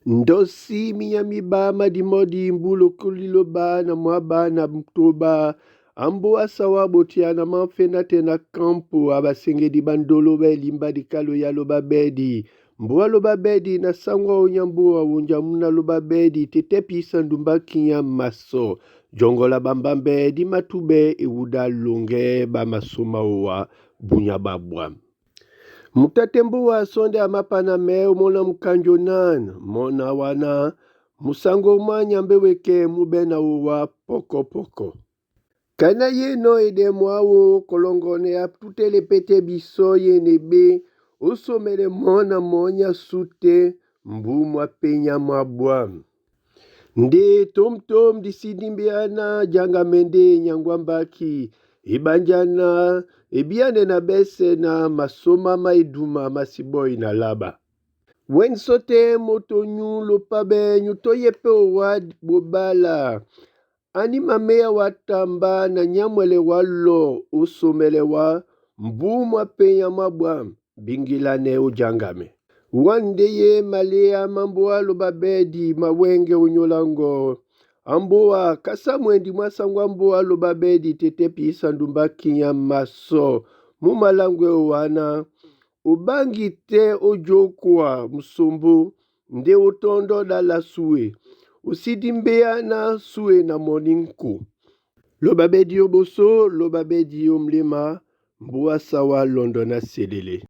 Ndosi minyamiba madimɔdi mbu lokoli loba na mwaba na ntoba ambu asawa botiana mafena te na kampu abasengedi bandolo ba elimba dikalo ya loba bedi mbu aloba bedi na sangwa onyambu awonja muna loba bedi tetepisa ndumba kinya maso jongola bambambe di matube ewuda longe bamasoma owa bunya babwa mutate mbuwa sonde amapana me omona mukanjo nan mona wana musango mwa nyambe weke mube na owa pokopoko kana ye no ede mwawo kolongone ya tutele pete biso ye nebe osomele mona monya sute mbu mwa penya mwa bwa nde tomtom disidimbiana jangamende nyangwambaki ebanjana ebiane na bese na masoma maeduma masiboi na laba wenso te moto nyu lopabe nyu toye pe owa bobala ani mameya wa tamba na nyamwele wa lo osomele wa mbu mwa penya mwa bwa bingilane ojangame wande ye malea mambo aloba bedi mawenge onyolango amboa kasa mwendi mwasangwa mbo aloba bedi tete pisa ndumba kinya maso mumalangwe wana obangi te ojokwa musombo nde otondo dala sue osidi mbeya na sue na moni nku loba bedi yo boso loba bedi yo mlema mbu asawa londo na selele.